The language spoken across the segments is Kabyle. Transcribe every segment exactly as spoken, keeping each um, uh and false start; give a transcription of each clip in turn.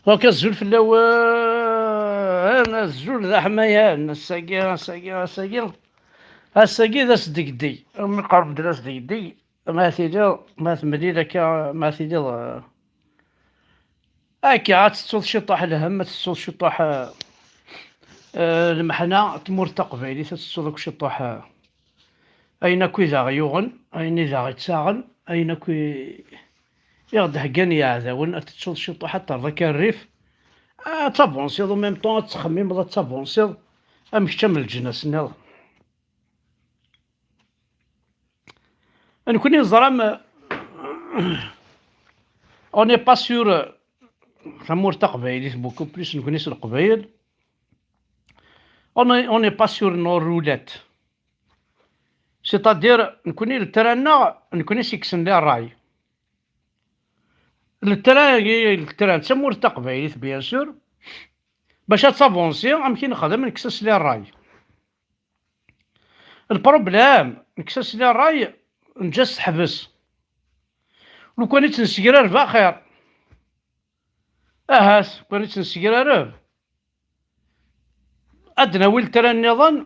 Donc, azul fell-awen, azul d aḥmayan, ass-agi, ass-agi, ass-agi, ass-agi d asdegdeg, mi qerben d asdegdeg, ma tiliḍ, ma temlil akka, ma tiliḍ, eh, akka, ad tettuḍ ciṭuḥ lhemm, ad tettuḍ ciṭuḥ, eh, eh, lmeḥna, tmurt taqbaylit, ad tettuḍ akk ciṭuḥ, eh, ayen akk i d aɣ-yuɣen, ayen i d aɣ-ittaɣen, ayen akk i, i ɣ-d-heggan yiɛdawen, ad tettuḍ ciṭuḥ, ad terreḍ akka rrif, ad tavansiḍ, en même temps ad tettxemmimeḍ ad tavansiḍ, am kečč am leǧnas-nniḍen. Nekkni neẓra, on n'est pas sur, euh, tamurt taqbaylit, beaucoup plus nekkni s Leqbayel, on est, on n'est pas sur nos roulettes. C'est-à-dire, nekkni lettra-nneɣ, nekkni s-ikksen les rails. Lettra-agi, lettra n tamurt taqbaylit, bien sûr, bac ad tavansi, amek i nexdem, nekkes-as les rails. Le problème, nekkes-as les rails, neǧǧa-s teḥbes. Lukan i tt-nessegrareb axir. Ahat, lukan i tt-nessegrareb, ad d-nawi lettra nniḍen,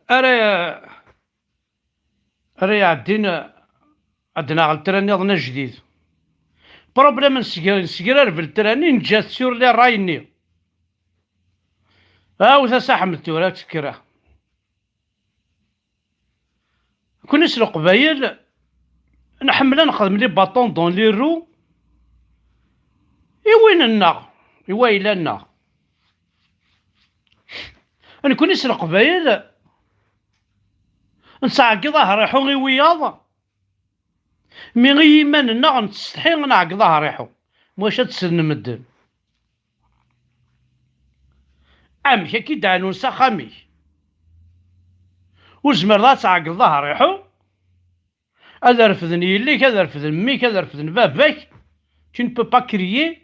ara, ara iɛeddin, ad d-naɣ lettra nniḍen ajdid. Problème, nessegra-, nessegrareb lettra-nni, neǧǧa-t sur les rails-nni. Awet a Si Ḥmed tura, ad tekkreh. Nekkni s Leqbayel, nḥemmel ad nexdem les bâtons dans les roues i win-nneɣ, i wayla-nneɣ. Nekkni s Leqbayel, nettɛeggiḍ ahriḥu i wiyaḍ, mi i yiman-nneɣ nettsetḥi ad nɛeggeḍ ahriḥu, maca ad t-ssnen medden. Amek akka i d-ɛnun s axxam-ik? Ur tezmireḍ ad tɛeggleḍ ahriḥu? Ad refden yelli-k, ad refden mmi-k, ad refden baba-k. Tu ne peux pas crier.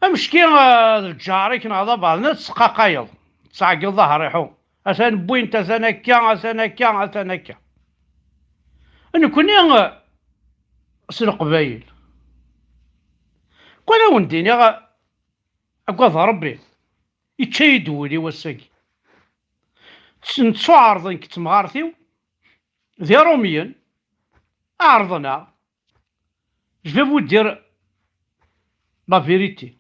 Amecki, ah, d lǧar-ik neɣ d abaḍ-nni ad tesqaqayeḍ, tettɛeggiḍeḍ ahriḥu. Atan wwin-t, atan akka, atan akka, atan akka. Nekkni, ah, s Leqbayel. Kwan ad wen-d-iniɣ, agad Rebbi, yečča-yi-d wul-iw ass-agi. Nettuɛerḍen deg temɣart-iw, d Irumyen, ɛerḍen-aɣ. Je vais vous dire la vérité.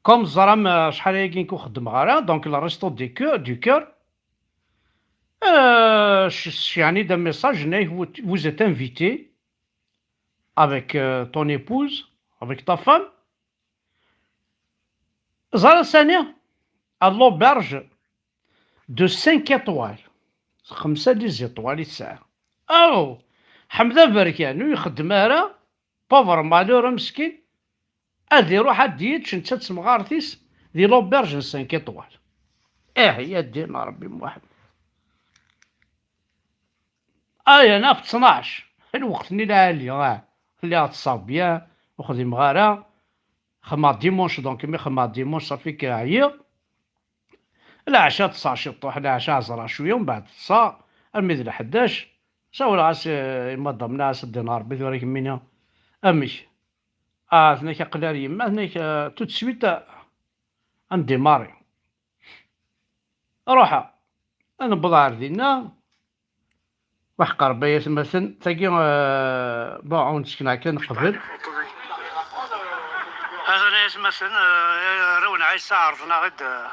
Comme teẓram, euh, acḥal ayagi nekk ur xeddmeɣ ara, donc le resto du cœur, du cœur, euh, je, je, يعني, d'un message, vous, vous êtes invité avec, euh, ton épouse, avec ta femme. Ẓer sani, à l'auberge de cinq étoiles. Xemsa les étoiles i tesɛa. Oh! Ḥmed Aberkan, ur ixeddem ara, pauvre malheureux meskin, ad iruḥ ad d-yečč netta d temɣart-is di l'auberge n cinq étoiles. Eh, ya ddin Rebbi Muḥend. Aya, naf ttnac, lweqt-nni lɛali, ah. Lliɣ ṭṭseɣ bien, ur xdimeɣ ara. Xedmeɣ dimanche, donc mi xedmeɣ dimanche, ça fait que ɛyiɣ. Leɛca ṭṭseɣ ciṭuḥ, leɛca ɛezreɣ cwiya, mbeɛd ṭṭseɣ armi d lḥdac. Sawleɣ-as, eh, i madam-nni, as-d-iniɣ Rebbi tura kemmini. Amek? Ah, tenna-k aql-i ar yemma, tenna-k, eh, tout de suite, ah, ad ndémarrer. Ruḥeɣ. Ad newweḍ ar dinna. Waḥ qerb ay atmaten, tagi, eh, bon, ad wen-d-sekneɣ kan qbel. Hatan ay atmaten, eh, arraw n Ɛisa ɛerḍen-aɣ-id, eh,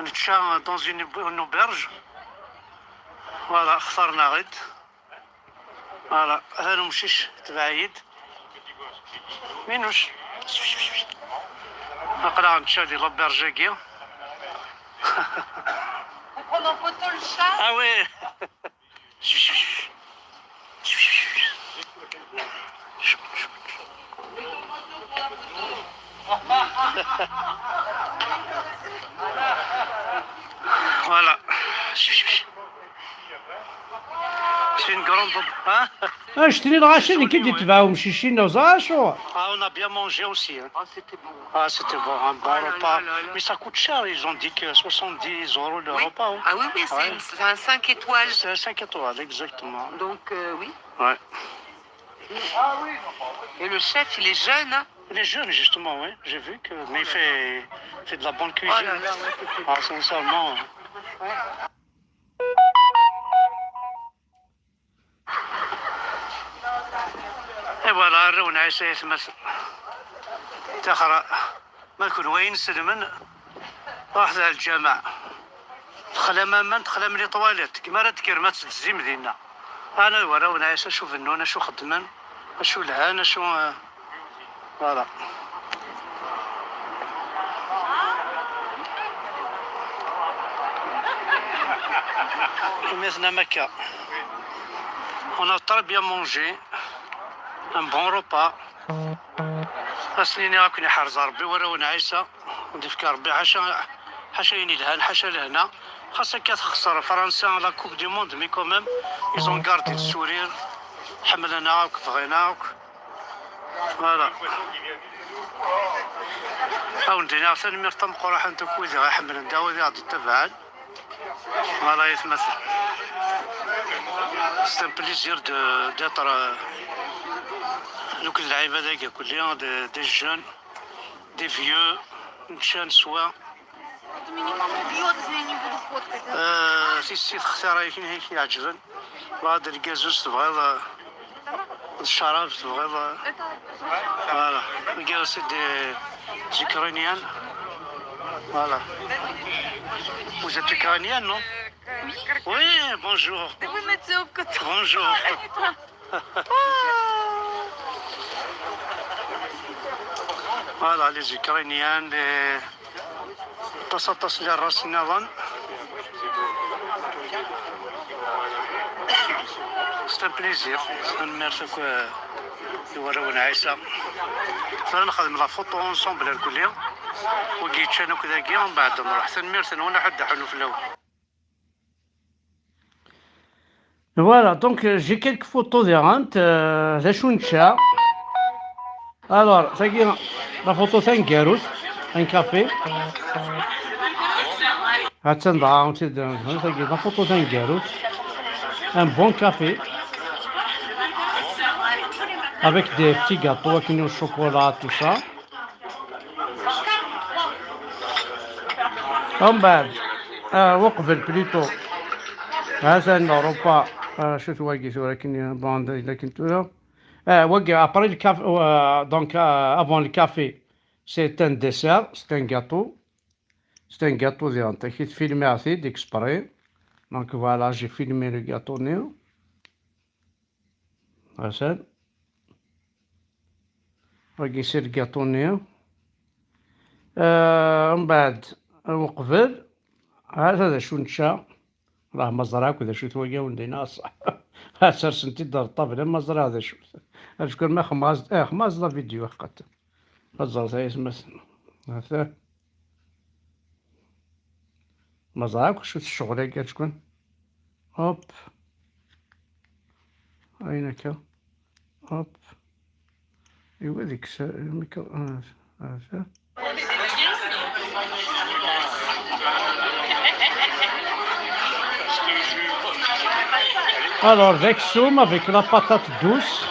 nečča dans une, une auberge. Voilà, xtaren-aɣ-id. Voilà, hatan umcic, tbeɛ-iyi-d. Minouche. Aql-aɣ nečča di l'auberge-agi. Vous prenez en photo le chat ? Ah oui. Voilà. C'est une grande, hein ? Ah, je te dis, Rachid, qui dit, tu vas au Chichine, aux Aches, ou ? Ah, on a bien mangé aussi, hein. Ah, c'était bon. Ah, c'était bon, un bon repas. Mais ça coûte cher, ils ont dit que soixante-dix euros le repas, hein. Ah oui, oui, c'est une, c'est un cinq étoiles. C'est un cinq étoiles, exactement. Donc, euh, oui. Ouais. Et le chef, il est jeune, hein? Il est jeune, justement, oui. J'ai vu que, mais il fait, il fait de la bonne cuisine. Oh là là, ouais, c'est... Ah, sincèrement. Et voilà, arraw n Ɛisa, ay atmaten. Tixer, ma d kenwi inselmen, ruḥet ɣer lǧameɛ. Texlam aman, texlam les toilettes. Kma ara d-tekrem ad tdezzim dinna. Ana d warraw n Ɛisa, acu bennun, acu xeddmen, acu lhan, acu, euh, voilà. Imi tennam akka. On a très bien mangé. Un bon repas. Ad sen-iniɣ ad ken-iḥrez Ṛebbi, warraw n Ɛisa. Ad d-ifk Ṛebbi ḥaca, ḥaca ayen ilhan, ḥaca lehna. Xas akka texser Fransa la Coupe du Monde, mais quand même, ils ont gardé le sourire. Ḥemmlen-aɣ akk, bɣin-aɣ akk. Voilà. Ad wen-d-iniɣ tanemmirt tameqqrant akk wid i ɣ-iḥemmlen, d wid i ɣ-d-ittabaɛen. Voilà, ay atmaten. C'est un plaisir de, d'être, euh, nekk d lɛibad-agi akk-nni, de, des jeunes, des vieux, nečča, neswa. Minimum vieux, je ne peux pas. Euh, tissit xtiṛ-ik, i k-iɛeǧben. Bɣiɣ d lgazuz, tebɣiḍ, euh, d ccarab, tebɣiḍ, euh, voilà. Lgazuz, c'est des Ukrainiens. Voilà. Vous êtes ukrainien, non? Oui, bonjour. Oui, mais c'est au coton. Bonjour. Voilà, les Ukrainiens, les, aṭas, aṭas n lras nniḍen. C'est un plaisir. Tanemmirt akk, euh, i warraw n Ɛisa. Tura nexdem la photo ensemble, irkelli. Wigi yeččan akk dagi, mbeɛd nruḥ. Tanemmirt-nwen, aḥuddu aḥunnu fell-awen. Voilà, donc, euh, j'ai quelques photos diɣen, euh, d acu nečča. Alors, tagi, la photo taneggarut, un café. Attan dɣa, tagi, la photo taneggarut. Un bon café. Avec des petits gâteaux, avec du chocolat, tout ça. Umbeɛd, ah, uqbel plutôt. Atan Europa, ah, acu-t wagi tura akken, bon, d akken tura. Ah, wagi, après le café, euh, donc, euh, avant le café, c'est un dessert, c'est un gâteau. C'est un gâteau diɣen, tagi tfilmiɣ-t-id exprès. Donc voilà, j'ai filmé le gâteau-nni. Atan. Wagi c'est le gâteau-nni. Euh, mbeɛd, uqbel, hata d acu nečča. Lah ma ẓriɣ akk d acu-t wagi, a wen-d-iniɣ ṣṣeḥ. Ad sersen-t-id ar ṭṭabla, ma ẓriɣ d acu-t. Acku ma xmaẓ, eh, xmaẓ la vidéo, ḥqet. Ma ẓret ay atmaten. Hata. Ma ẓriɣ akk acu-t ccɣel-agi, acku. Hop. Ayen akka. Hop. Iwa deg-s, ah, ah, ah. Alors, d aksum avec la patate douce.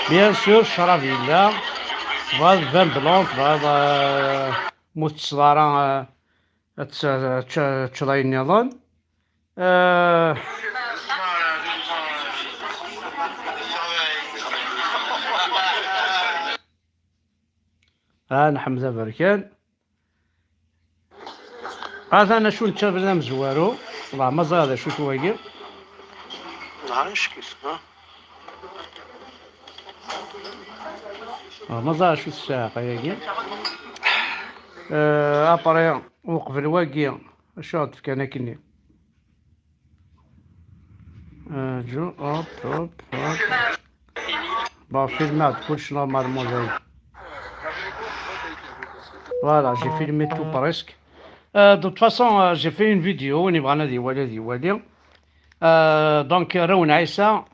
Bien sûr, ccrab yella. Tebɣiḍ vin blanc, tebɣiḍ, euh, ma ur tettesseḍ ara, euh, ad teččeḍ ayen nniḍen. Euh, ah, nḥemd aberkan. Atan acu nečča d amezwaru. Wallah, ma ẓriɣ d acu-t wagi. Nɛac kif, ha? Ah, ma ẓriɣ acu-t ssiɛqa-agi. Euh, après, uqbel wagi, acu ɣ-d-fkan akkenni? Aǧu, hop, hop, hop. Bon, filmeɣ-d kullec normalement dayen. Voilà, j'ai filmé tout presque. Euh, de toute façon, euh, j'ai fait une vidéo, win yebɣan ad iwali, ad iwali. Euh, donc, arraw n Ɛisa,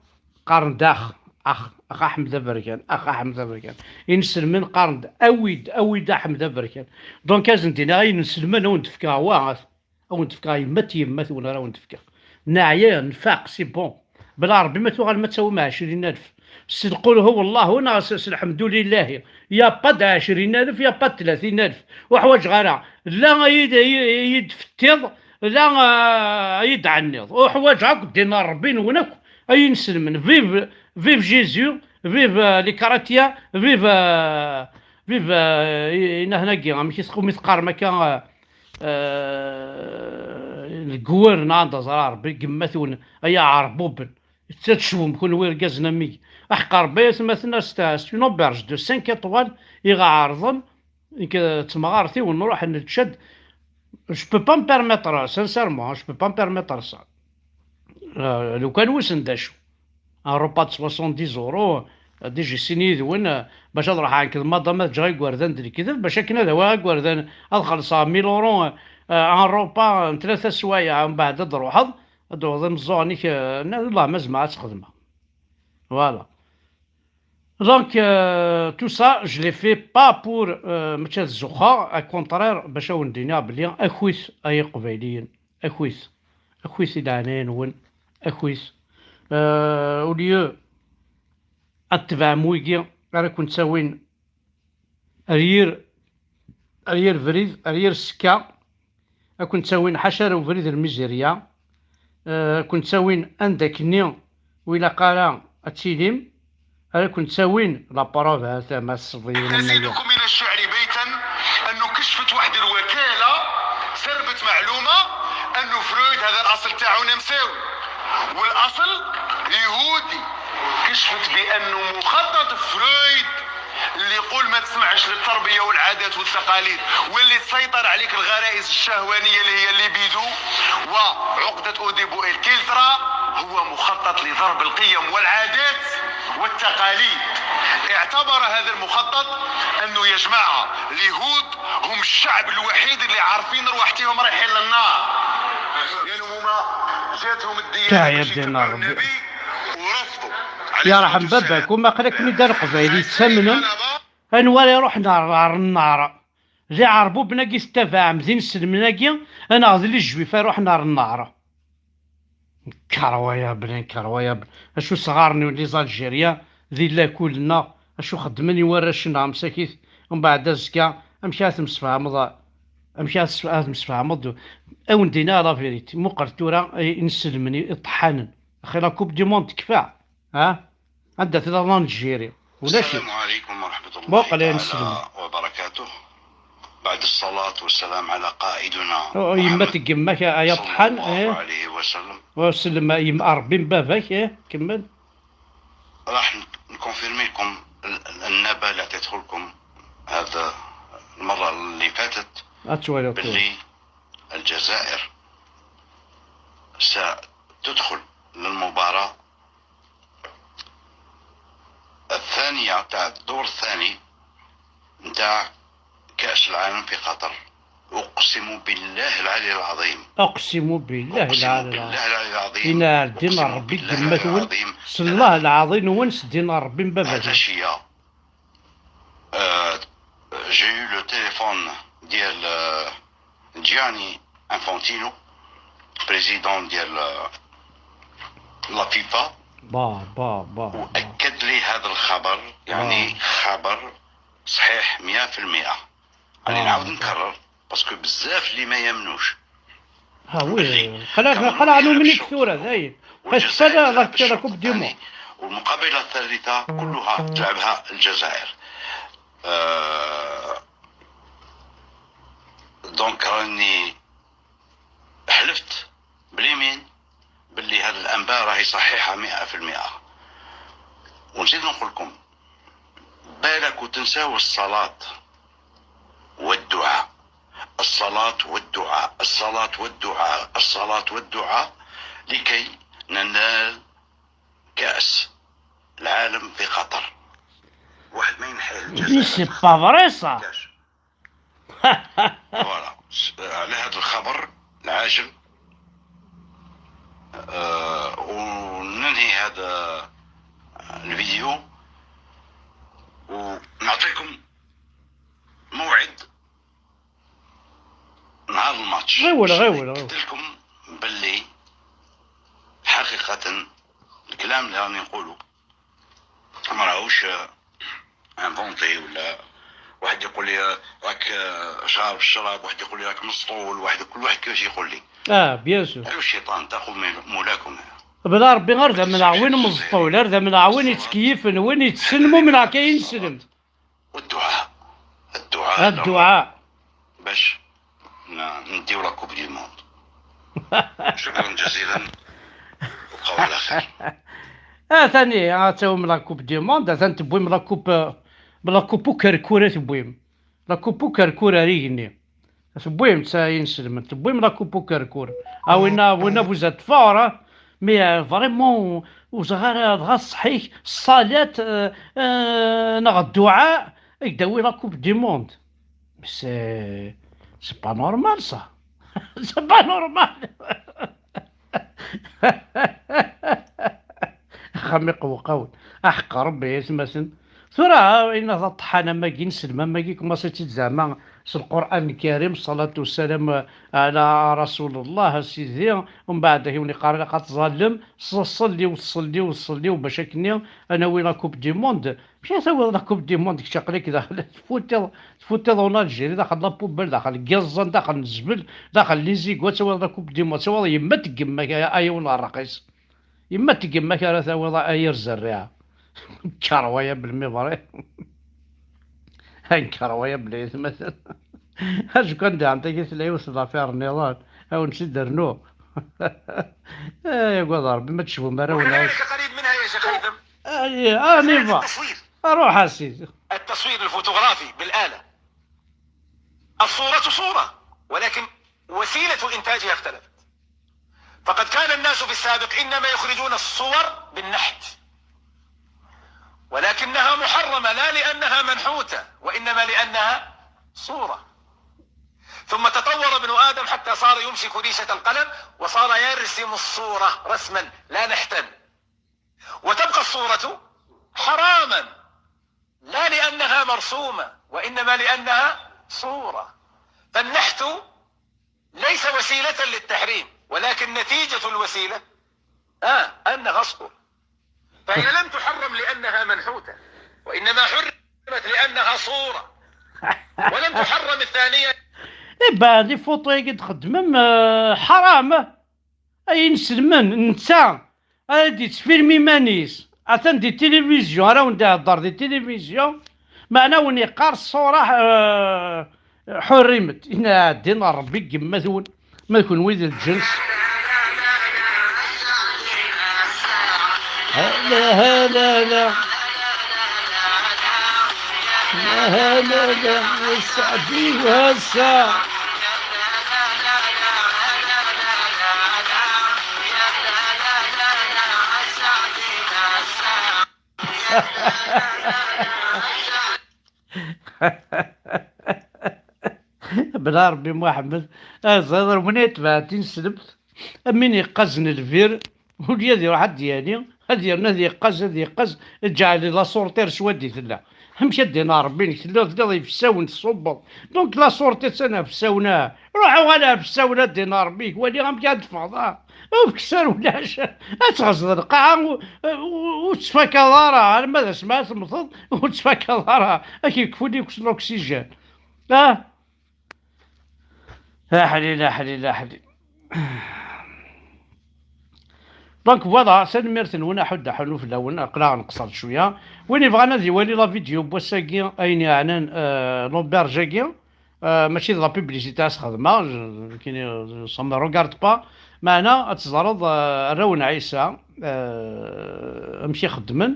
qqaren-d ax, ax, ax Aḥmed Aberkan, ax Aḥmed Aberkan. Inselmen qqaren-d, awi-d, awi-d Aḥmed Aberkan. Donc, ad sen-d-iniɣ, ay inselmen, ad wen-d-fkeɣ wa, ad wen-d-fkeɣ yemma-t yemma-twen ara wen-d-fkeɣ. Neɛya, nfaq, c'est bon. Bla Ṛebbi ma tuɣalem ad tawim ɛecrin alef. S lqul hu wallahu neɣ s, s lḥemdulillahi. Y a pas d ɛecrin alef, y a pas d tlatin alef. Ur ḥwaǧeɣ ara. La ay-, ay-, ay-, ay-d-fettiḍ, la, ah, ay-d-ɛenniḍ. Ur ḥwaǧeɣ akk ddin n Ṛebbi-nwen akk ay inselmen. Vive, vive Jésus, vive, euh, les chrétiens, vive, euh, vive, euh, i-, inahen-agi, amek i s-, umi teqqarem akka, euh, euh, deg wur neɣ anda ẓra Ṛebbi, gemmat-wen, ay aɛerbuben. Tettecbum kunwi irgazen am wigi. Aḥeqq Ṛebbi ay atmaten, c'est, c'est une auberge de cinq étoiles i ɣ-ɛerḍen, nekk d temɣart-iw nruḥ nečča-d. Je peux pas me permettre, sincèrement, je peux pas me permettre ça. Euh, lukan wissen d acu. Un repas de soixante-dix euros, euh, déjà sin yid-wen, euh, bac ad ruḥeɣ nekk d madam ad ǧǧeɣ igerdan d lekdeb, bac akken ad awiɣ igerdan ad xellṣeɣ mille euros, euh, un repas n tlata swayeɛ, mbeɛd ad d-truḥeḍ, ad d-tuɣeḍ imeẓẓuɣen-ik, euh, nniḍ, Allah, ma zemreɣ ad tt-xedmeɣ. Voilà. Donc, euh, tout ça, je l'ai fait pas pour, euh, mačči ad zuxxeɣ, au contraire, bac ad wen-d-iniɣ belli akit ay Iqbayliyen, akit, akit i leɛnaya-nwen, akit. Euh, au lieu ad tebɛem wigi ara ken-ttawin ar yir, ar yir brid, ar yir ssekka, ad ken-ttawin ḥaca ar ubrid n lmizirya, eh, ad ken-ttawin anda akkenni ur ilaq ara ad tilim, ara ken-ttawin la preuve, ha tama tesseḍ yiwen am waya. أزيدكم من الشعر بيتا أنه كشفت واحد الوكالة سربت معلومة أنه فرويد هذا الأصل تاعو نمساوي، والأصل يهودي. كشفت بأنه مخطط فرويد اللي يقول ما تسمعش للتربية والعادات والتقاليد، واللي تسيطر عليك الغرائز الشهوانية اللي هي الليبيدو وعقدة أوديبو إلكيلترا، هو مخطط لضرب القيم والعادات والتقاليد. اعتبر هذا المخطط أنه، يا جماعة، اليهود هم الشعب الوحيد اللي عارفين رواحتهم رايحين للنار. لأنه هما جاتهم الديانة باش يتبعوا النبي ورفضوا. يرحم باباك، وما قالك ميدان قبايلي تسمنن. Anwa ara iruḥen ar, ar nnar? D iɛerbuben-agi tettabaɛem, d inselmen-agi, anaɣ d les juifs ara iruḥen ar nnar? Nker wa ya bni, nker wa ya bni. Acu sɣaren les Algériens di lakul-nneɣ? Acu xeddmen i warrac-nneɣ msakit? Umbeɛd azekka, amek ara temsefhameḍ, amek ara tes-, ara temsefhameḍ? Ad wen-d-iniɣ la vérité. Muqel tura, eh, inselmen, iṭeḥḥanen. Axi la Coupe du Monde tekfa, ha? Anda tella l'Algérie? Ulac. السلام عليكم ورحمة الله تعالى وبركاته. بعد الصلاة والسلام على قائدنا محمد صلى الله عليه وسلم. Oh, yemma-k, yemma-k, ay aṭḥan, eh? Wa sellem, yemma Ṛebbi n baba-k, eh? Kemmel. راح نكونفيرمي لكم ال-، ال-، النبأ اللي عطيته لكم هذا المرة اللي فاتت، باللي الجزائر ستدخل للمباراة الثانية تاع الدور الثاني نتاع كأس العالم في قطر. أقسم بالله العلي العظيم. أقسم بالله العلي العظيم. إن الدين ربي قمة ونس الله العظيم ونس دين ربي مبابا. هذا شيء. آه، j'ai eu le téléphone ديال، آه، جياني انفانتينو، بريزيدون ديال، آه، لا فيفا. با، با، با، با. وأكد لي هذا الخبر، يعني، با. خبر صحيح مية في المية. راني آه. نعاود نكرر، باسكو بزاف اللي ما يامنوش. ها، وي. قلع، قلع عنو مني كثورة، داين. فاش تسالى، راك تسالى كوب دي مون. والمقابلة الثالثة كلها تلعبها الجزائر. آه، دونك راني حلفت باليمين باللي هذه الأنباء راهي صحيحة مئة في المئة. ونزيد نقول لكم، بالك وتنساو الصلاة والدعاء، الصلاة والدعاء، الصلاة والدعاء، الصلاة والدعاء، لكي ننال كأس العالم في قطر. واحد ما ينحيه الجزائر. Mais c'est pas vrai ça. فوالا، س-، على هذا الخبر العاجل، آه، وننهي هذا الفيديو، ونعطيكم موعد نهار الماتش. غير ولا، غير ولا، غير ولا. قلت لكم باللي حقيقة راني نقولو. ما راهوش، آه، انفونتي ولا واحد يقول لي، آه، راك، آه، شارب الشراب، واحد يقول لي راك مسطول، واحد، كل واحد كيفاش يقول لي. اه، بيان سور. غير الشيطان، تاخذ من مولاكم. بلا ربي، غير ذا من عوين مسطول، غير ذا من عوين يتكيفن، وين يتسلموا من هكا ينسلم. والدعاء، الدعاء، الدعاء. باش ن-، نديو لا كوب دي موند. شكرا جزيلا، وبقاو على خير. اه، ثاني، اه، تاوم لا كوب دي موند، اه، ثاني تبويم لا كوب، اه، لا كوب وكركورة تبويم. لا كوب وكركورة ريغني. تبويم تسعين سلمن، تبويم لا كوب وكركور. اه، وين، وين ابو زاد فار، اه. مي، اه، فريمون، وزغار، اه، دغا الصحيح، الصلاة، اه، اه، نغ الدعاء، يداوي لا كوب دي موند. سي، سي با نورمال سا. سي با نورمال. خمي قوقاون. احق ربي يا سماسن. ثورة إن الطحانة ماكي نسلم ماكي كما سيتي زعما، س القرآن الكريم، الصلاة والسلام على رسول الله سيدي. ومن بعد هي وني قارن قد ظالم، صلي وصلي وصلي وباش أكني. أنا وين لا كوب دي موند؟ مشي تاويض لا كوب دي موند، كتشقلك داخل. تفوتي، تفوتي دون الجيري، داخل لا بوبل، داخل الكازان، داخل الزبل، داخل لي زيكو، تاويض لا كوب دي موند، تاويض يما تقمك يا ايون الرقيس. يما تقمك راه تاويض اير زريعة. كروية بالميضري. هاي كروية بالعيد مثلا. اش كان دي عندك تلاقي وسط لافير النيران. او نسي درنو. ايه يا قدر، ما تشوفوا ما راهو ناس. قريب منها يا شيخ هيثم. ايه، اه، نيفا. التصوير. اروح يا سيدي. التصوير الفوتوغرافي بالآلة. الصورة صورة، ولكن وسيلة إنتاجها اختلفت. فقد كان الناس في السابق إنما يخرجون الصور بالنحت، ولكنها محرمة لا لأنها منحوتة، وإنما لأنها صورة. ثم تطور ابن آدم حتى صار يمسك ريشة القلم وصار يرسم الصورة رسما لا نحتا، وتبقى الصورة حراما، لا لأنها مرسومة، وإنما لأنها صورة. فالنحت ليس وسيلة للتحريم، ولكن نتيجة الوسيلة، آه، أنها صورة. فهي لم تحرم لأنها منحوتة، وإنما حرمت لأنها صورة، ولم تحرم الثانية. اي با، لي فوطو اللي تخدمم، آه، حرام. Ay inselmen, netta ara d-yettfilmi iman-is, atan di tilivizyu, ara wen-d-ihedder di tilivizyu, meɛna wen yeqqar ṣṣura, eh, ḥurrimet. Inna din Ṛebbi deg yemma-twen, ma d kenwi d lǧens. Hala, hala, hala. Hala, hala, a Sseɛdi, a Sseɛdi. Bla Ṛebbi Muḥemmed, ah, ẓriɣ ur mnit tebɛatin slemt, am win yeqqazen lbir, ur yad iruḥ ad d-yali, ad yernu ad yeqqaz, ad yeqqaz, ǧeɛli la sortir s waddi tella. Amek ad d-ina Ṛebbi nek telliḍ, telliḍ ifessawen tṣubbeḍ. Donc la sortir s ana fessawen, ah. Ruḥ uɣal ar fessawen ad d-ina Ṛebbi, wali amek ad d-teffɣeḍ, ah. Ur tkesser ulac. Ad tɣeẓẓeḍ lqaɛa, u-, u-, ur tettfakaḍ ara, arma d asma ad temmteḍ, ur tettfakaḍ ara. Ad k-yekfu l'oxygène. Ah. Aḥlil, aḥlil, aḥlil. Donc voilà, tanemmirt-nwen, aḥud, aḥunu fell-awen, aql-aɣ nqeṣṣer cwiya. Win yebɣan ad iwali la vidéo n wass-agi, ayen yeɛnan, euh, l'auberge-agi, euh, mačči d la publicité ara s-xedmeɣ, je, kini, ça me regarde pas. Meɛna ad teẓreḍ, euh, arraw n Ɛisa, euh, amek i xeddmen,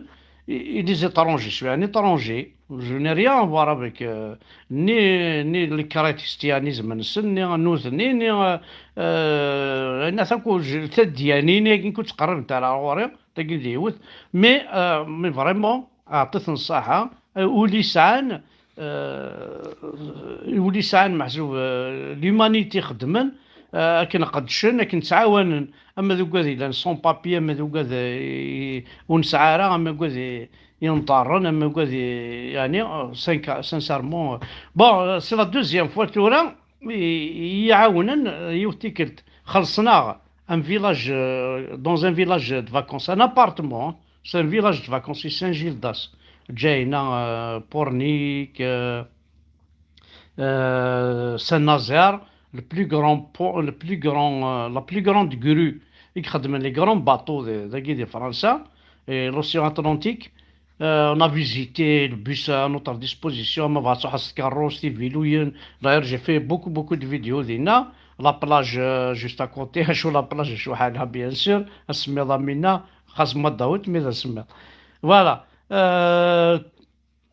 i, i les étrangers, cwiya n étrangers. Je n'ai rien à voir avec, euh, ni, ni le christianisme-nsen, ni nutni, ni, euh, euh, ayen akk tadyanin-agi ur ttqerribent ara ɣur-i, tagi d yiwet. Mais, euh, mais vraiment, aɛṭit-ten ṣṣaḥa, euh, ul i sɛan, euh, ul i sɛan meḥsub, euh, l'humanité xeddmen, euh, akken qeddcen, akken ttɛawanen, ama d ugad yellan sans papier, ama d ugad, euh, ur nesɛi ara, ama d ugad, euh, yenṭerren, ama ugad, euh, yeɛni, euh, sin-, sincèrement, euh, bon, euh, c'est la deuxième fois tura i, i yi-ɛawnen, euh, yiwet tikkelt, xellṣen-aɣ un village, euh, dans un village de vacances, un appartement, hein, C'est un village de vacances, c'est Saint-Gildas. Djayna, euh, Pornic, euh, euh, Saint-Nazaire, le plus grand port, le plus grand, euh, la plus grande grue, ils les grands bateaux de, de, de France, et l'océan Atlantique. Euh, on a visité le bus à notre disposition, ma va sur carrosse, des vélos. D'ailleurs, j'ai fait beaucoup, beaucoup de vidéos, Dina. La plage, euh, juste à côté, sur la plage, je suis bien sûr, à Smedamina, Khazma Daoud, mais à Smedamina. Voilà. Euh,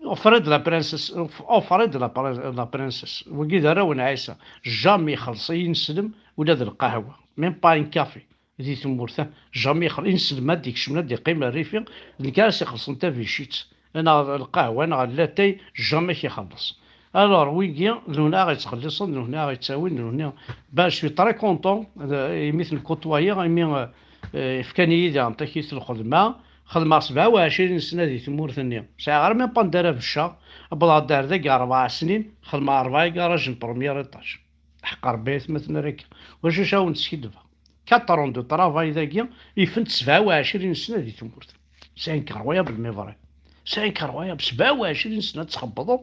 Offre de la princesse, offre de la, la princesse. Wagi d arraw n Ɛisa. Jamais xelṣ i ineslem ula d lqahwa. Même pas un café. Di tmurt, jamais xelṣ. Ineslem ad d-ikcem, ad d-iqqim rrifi. D nekk ara s-ixelṣen tabicit. Neɣ lqahwa, neɣ latay, jamais k-ixelleṣ. Alors, wigi, d nehni ara ɣ-yettxelliṣen, d nehni ara ɣ-yettawin, d nehni. Ben, je suis très content, euh, imi ten-côtoyer, imi, euh, euh, fkan-iyi diɣen takit lxedma, xedmeɣ sebɛa u ɛecrin sna di tmurt-nni. Sɛiɣ ara même pas anda ara becceɣ, wwḍeɣ-d ar dagi rebɛa snin, xedmeɣ rebɛa igarajen premier étage. Ḥeqq Rebbi aytmaten ara akka. Wacu awen-d-skiddbeɣ? Quatre ans de travail dagi, ifent sebɛa u ɛecrin sna di tmurt. C'est incroyable, mais vrai. C'est incroyable. Sebɛa u ɛecrin sna ad txebbḍeḍ,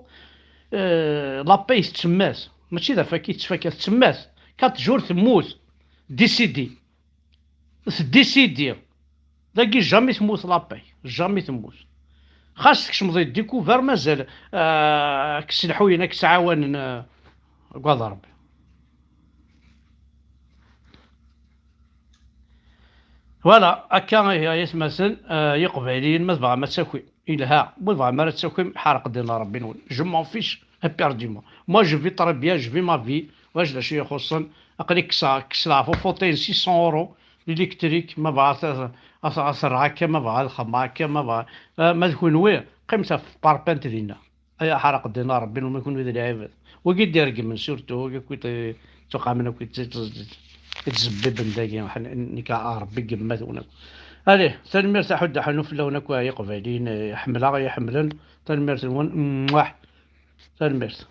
euh, la paix tettemmat. Mačči d afaki tettfaka, tettemmat. Quatre jours temmut. Décédé. Tdécédé. Dagi jamais temmut la paix. Jamais temmut. Xas tkecmeḍ di découvert, mazal, euh, kkes lḥuyen, ad k-ttɛawanen, euh, deg waḍ Rebbi. Voilà, akka ihi ay atmaten, euh, iqbayliyen, ma tebɣam ad takim, ilha, ma tebɣam ara ad takim, ḥaraq ddin n Rebbi-nwen. Je m'en fiche, éperdument. Moi, je vis très bien, je vis ma vie. Ulac d acu ixuṣṣen. Aql-i kkseɣ, kkseɣ ɣef ufuṭin six cents euros, l'électrique, ma bɣa ad, ad, ad t-rreɣ akka, ma bɣa ad xedmeɣ akka, ma bɣa, euh, ma d kunwi, qqimet ɣef parpente dinna. Ay aḥraq ddin a Rebbi, ma kunwi d lɛibad. Wagi d-ireggmen surtout, wagi akk i tt-, ttwaqamen akk i tt-, i tt-, i ttzebbibben dagi, ḥen-, nekk a Rebbi gemmat-wen akk. Allez, tanemmirt a Ḥud Ḥanu fell-awen akk a Iqbayliyen, eh, ḥemmleɣ, i ḥemmlen, tanemmirt-nwen, mwah. Tanemmirt.